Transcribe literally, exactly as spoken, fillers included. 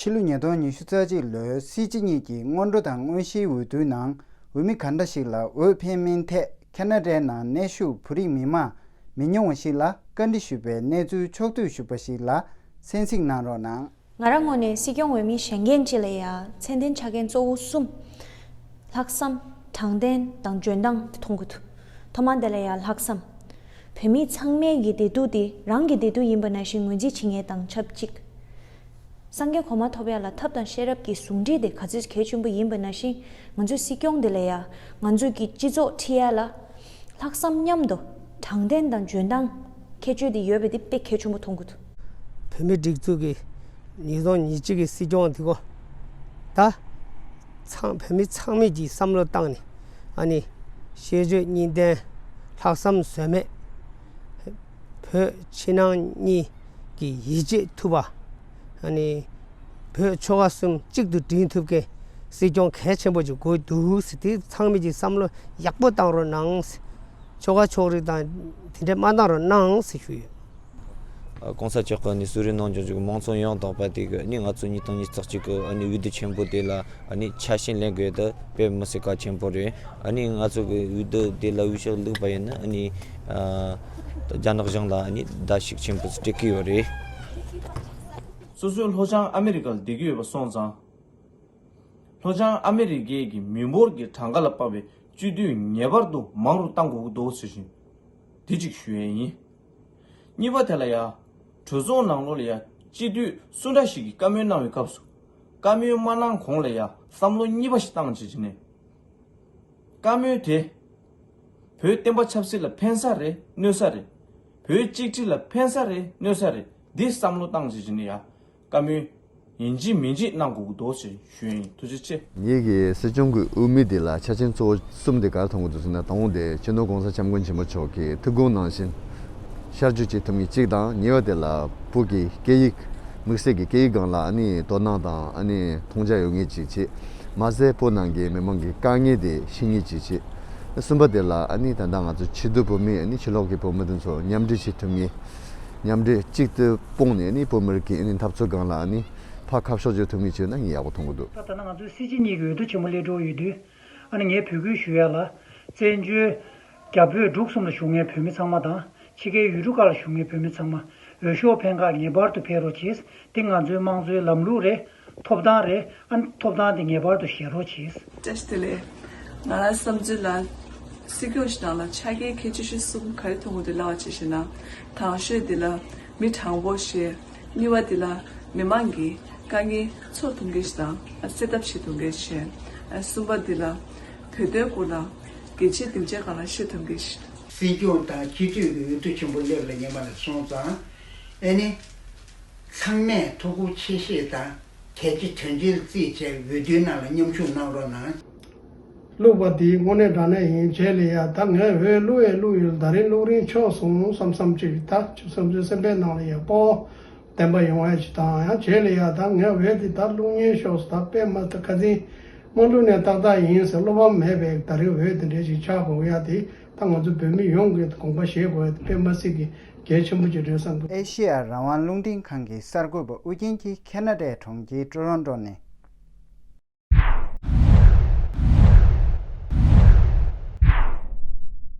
ཕྱི་ལོ་ཉིས་སྟོང་ཉི་ཤུ་རྩ་གཅིག་ལོའི་སྲིད་སྤྱི་གཉིས་ཀྱི་སྔོན་འགྲོ་དང་དངོས་གཞིའི་འོས་བསྡུའི་ནང་འོས་མི་ག་འདྲ་ཞིག་ལ་འོས་འཕེན་མིན་ཐད་ཁེ་ན་ཌའི་ནང་གནས་བཞུགས་བོད་རིགས་མི་མང་མི་ཉུང་བ་ཞིག་ལ་བཀའ་འདྲི་ཞུས་པའི་གནས་ཚུལ་ཕྱོགས་བསྡུས་ཞུས་པ་ཞིག་ལ་གསན་གཟིགས་གནང་རོགས་གནང་། ང་རང་ངོས་ནས་སྲིད་སྐྱོང་འོས་མི་གཞན་རྒན་ཅིག་ལ་ཡང་མཚན་ལྡན་ཆ་རྐྱེན་གཙོ་བོ་གསུམ། ལྷག་བསམ། དྲང་བདེན་དང་འཇོན་ཐང་དེ་མཐོང་གི་འདུག་ཐོག་མ་དེ་ལ་ཡང་ལྷག་བསམ། བོད་མི་ཚང་མའི་གི་བདེ་སྡུག་དེ་རང་གི་བདེ་སྡུག་ཡིན་པ་ནང་བཞིན་ངོས་འཛིན་བྱེད་མཁན་དང་ཆབས་ཅིག་སངས་རྒྱས་གོ་འཕང་ཐོབ་ཡ་ལ་ཐབས་དང་ཤེས་རབ་ཀྱི་ཟུང་འབྲེལ་དེ་ག་ཚོད་གལ་ཆེན་པོ་ཡིན་པ་ནང་བཞིན་ང་ཚོའི་སྲིད་སྐྱོང་དེ་ལ་ཡང་ང་ཚོའི་གི་སྤྱི་ཚོགས་ཁྲིད་ཡ་ལ་ལྷག་བསམ་མཉམ་དུ་དྲང་བདེན་དང་འཇོན་ཐང་ཁྱད་ཆོས་དེ་ཡོད་པ་དེ་དཔེ་གལ་ཆེན་པོ་མཐོང་གི་འདུག་བོད་མི་སྒྲིག་འཛུགས་ཀྱི་ཉིས་སྟོང་ཉི་གཅིག་གི་སྲིད་སྐྱོང་དེ་གོ་ད་ཚང་བོད་མི་ཚང་མས་ཀྱི་བསམ་བློ་བཏང་ནས་ཨ་ནི་ཤེས་བརྗོད་གཉིས་ལྡན་ལྷག་བསམ་ཟོལ་མེད། བོད་ཕྱི་ནང་གཉིས་ཀྱི་ཡིད་ཆེས་ཐུབ་པ། ཨ་ནི་བོད་ཆོལ་ཁ་གསུམ་གཅིག་ཏུ་སྒྲིལ་ཐུབ་མཁན་སྲིད་སྐྱོང་གལ་ཆེན་པོ་ཅིག་དགོས་འདུག་ཟེར་དེ་ཚང་མས་ཀྱི་བསམ་བློ་ཡག་པོ་བཏང་རོགས་གནང་ཟེར། ཆོལ་ཁ་ཕྱོགས་རིས་དང་དེ་འདྲ་མ་བཏང་རོགས་གནང་ཟེར་ཞུ་ཡོད། ཨ། གོང་ས་མཆོག་གི་ཨ་ནི་གསོལ་རས་གནང་བྱུང་བཅུག་མང་ཚོགས་ཡོངས་དག་པ་དེ་གི་ཨ་ནི་ང་ཚོ་ཉིས་སྟོང་ཉི་ཤུ་རྩ་གཅིག་གི་ཨ་ནི་འོས་བསྡུ་ཆེན་པོ་དེ་ལ་ཨ་ནི་ཆ་ཤས་ལེན་དགོས་དེ་དཔེ་མི་སྲིད་གལ་ཆེན་པོ་རེད། ཨ་ནི་ང་ཚོ་གི་འོས་བསྡུ་དེ་ལ་འོས་ཤོག་བླུགས་པ་ཡིན་ན་ཨ་ནི་ཨ་རྒྱ་ནག་གཞུང་ལ་ཨ་ནི་བརྡབ་གསིག་ཆེན་པོ་སྤྲད་ཀྱི་ཡོད་རེད། སོ་སོའི་སློབ་སྦྱོང་ཨ་མི་རི་ཀར་བསྡད་ཀྱི་ཡོད་པ་སོང་ཙང་། སློབ་སྦྱོང་ཨ་མི་རི་ཀའི་གི་མི་འབོར་གྱི་གྲངས་ཀ་ལ་དཔག་པའི་སྤྱི་འཐུས་ངེས་པར་དུ་མང་རུ་གཏང་དགོས་ཀྱི་འདུག་ཟེར་བཞིན་དེ་གཅིག་ཞུ་ཡས་ཡིན། གཉིས་པ་དེ་ལ་ཡ། གྲོས་ཚོགས་ནང་ལོགས་ལ་ཡ་སྤྱི་འཐུས་སུ་འདྲ་ཞིག་གིས་བཀའ་མོལ་གནང་བའི་སྐབས་སུ། བཀའ་མོལ་མ་གནང་གོང་ལ་ཡ་བསམ་བློ་གཉིས་པ་ཞིག་བཏང་བྱས་བྱས་ནས། བཀའ་མོལ་དེ། བོད་བསྟན་པ་ཆབ་སྲིད་ལ་ཕན་ས་རེད་གནོད་ས་རེད། བོད་གཅིག་སྒྲིལ་ལ་ཕན་ས་རེད་གནོད་ས་རེད་འདི་བསམ་བློ་བཏང་བྱས་བྱས་ནས་ཡ། བཀའ་མོལ། ཡིན་གཅིག་མིན་གཅིག་གནང་དགོས་ཀྱི་འདུག་ཟེར་ཞུ་ཡིན། ཐུགས་རྗེ་ཆེ། ངེད་ཀྱི་སྲིད་སྐྱོང་གི་དབུ་མའི་སྡེ་ལ་ཆ་རྐྱེན་གཙོ་བོ་གསུམ་དེ་ག་རེ་མཐོང་གི་འདུག་ཟེར་ན། དང་པོ་དེ་སྤྱི་ནོར་༸གོང་ས་༸སྐྱབས་མགོན་ཆེན་པོ་མཆོག་གི་ཐུགས་དགོངས་ནང་བཞིན་ཤར་བསྐྱོད་བྱེད་ཐུབ་མཁན་གཅིག་དང་། གཉིས་པ་དེ་ལ་བོད་ཀྱི་སྐད་ཡིག་དམིགས་བསལ་གྱི་སྐད་ཡིག་སྒང་ལ་ཨ་ནི་དོ་སྣང་དང་ཨ་ནི་མཐོང་རྒྱ་ཡོད་མཁན་གཅིག་བྱས། མ་ཟད་བོད་ནང་གི་མི་མང་གི་དཀའ་ངལ་དེ་ཤེས་མཁན་གཅིག་བྱས། གསུམ་པ་དེ་ལ་ཨ་ནི་ད་ལྟ་ང་ཚོ་ཕྱི་སྡོད་བོད་མི་ཨ་ནི་ཕྱི་ལོགས་ཀྱི་བོད་མི་དེ་ཚོ་མཉམ་འབྲེལ་བྱེད་ཐུབ་མཁན། མཉམ་འབྲེལ་གཅིག་ཏུ་སྤུངས་ནས་ཨ་ནི་བོད་མི་རིགས་ཀྱི་ཨ་ནི་འཐབ་རྩོད་སྒང་ལ་ཨ་ནི། ཕར་ཁ་ཕྱོགས་བཅོས་ཐུབ་མཁན་བྱས་ན་ཡག་པོ་མཐོང་གི་འདུག་ད་ལྟ་ང་ཚོའི་སྲིད་སྤྱི་གཉིས་ཀྱི་འོས་བསྡུ་ཆེན་མོ་སླེབས་འགྲོ་ཡོད་དུས། ཨ་ནི་ངས་འབོད་སྐུལ་ཞུ་ཡ་ལ། བཙན་བྱོལ་རྒྱ་བོད་འབྲུག་གསུམ་ལ་བཞུགས་མཁན་བོད་མི་ཚང་མ་དང་། ཕྱི་རྒྱལ་ཡུལ་གྲུ་ཁག་ལ་བཞུགས་མཁན་བོད་མི་ཚང་མ་འོས་ཤོག་འཕེན་ཁག་ངེས་པར་དུ་ཕེབས་རོགས་གྱིས། འདི་ང་ཚོའི་དམངས་གཙོའི་ལམ་ལུགས་རེད། ཐོབ་ཐང་རེད། ཨ་ནི་ཐོབ་ཐང་འདི་ངེས་པར་དུ་བཞེས་རོགས་གྱིས། བཀྲ་ཤིས་བདེ་ལེགས། ང་རང་བསམ་ཚུལ་ལ། སྲིད་སྐྱོང་ཞིག་ནང་ལ་ཆ་རྐྱེན་གལ་ཆེ་ཤོས་གསུམ་ག་རེ་མཐོང་གི་འདུག་ལབ་པ་ཅིག་བྱས་ན། དང་ཤོས་འདི་ལ་མི་དྲང་པོ་ཞིག་གཉིས་པ་འདི་ལ་མི་མང་གི་དཀའ་ངལ་ཚོར་ཐུབ་མཁན་ཞིག་དང་སེལ་ཐབས་བྱེད་ཐུབ་མཁན་ཞིག་གསུམ་པ་འདི་ལ་བོད་དོན་སྐོར་ལ་གལ་ཆེ་སྡིངས་ཆའི་སྒང་ལ་བཤད་ཐུབ་མཁན་ཞིག་སྲིད་སྐྱོང་དང་སྤྱི་འཐུས་ཀྱི་འོས་བསྡུ་ཆེན་པོ་སླེབས་ལ་ཉེ་བ་ལ་སོང་ཙང་། ཨེ་ནི། ཚང་མས་ཐུགས་ཁུར་ཆེ་བཞེས་དང་གལ་ཆེ་དོན་ཆེར་བརྩིས་བྱས་འོས་བསྡུའི་ནང་ལ་མཉམ་ཞུགས་གནང་རོགས་གནང་། བླུགས་པ་འདི་དངོས་གནས་དྲང་གནས་ཡིན། རྗེས་ལ་ཡ་ད་ངས་འོས་བླུགས་ཡས་བླུགས་ཡོད། ད་རིང་བླུགས་རིན་ཆོག་སོང་བསམ་བསམ་ཅིག་ད་ཅིག་བསམ་ཚུལ་སེམས་པའི་ནང་ལ་ཡ་སྤོ་བདེན་པ་ཡོང་ཡ་ཅིག་དང་། ཡང་རྗེས་ལ་ཡ་ད་ངས་འོས་འདི་ད་བླུགས་ཉན་ཤོག་ཟེར། ད་དཔེ་མ་ད་ཁ་སང་མ་བླུགས་ནས་ཏག་ཏག་ཡིན་ཟེར་བློ་ཕམ་མེད་པའི་ད་རིང་འོས་འདི་འདྲ་ཞིག་ཆགས་དགོས་ཡ་དེ་ད་ང་ཚོ་བོད་མི་ཡོངས་ཀྱིས་དགོངས་པ་བཞེས་དགོས་ཡ་དེ་དཔེ་མ་སྲིད་ཀྱི་གལ་ཆེན་པོ་ཅིག་རེད་བསམ་གི། ཨེ་ཤེ་ཡ་རང་དབང་རླུང་འཕྲིན་ཁང་གི་གསར་འགོད་པ་ཨུ་རྒྱན་གྱིས་ཁེ་ན་ཌའི་གྲོང་ཁྱེར་ཊོ་རོན་ཊོ་ནས་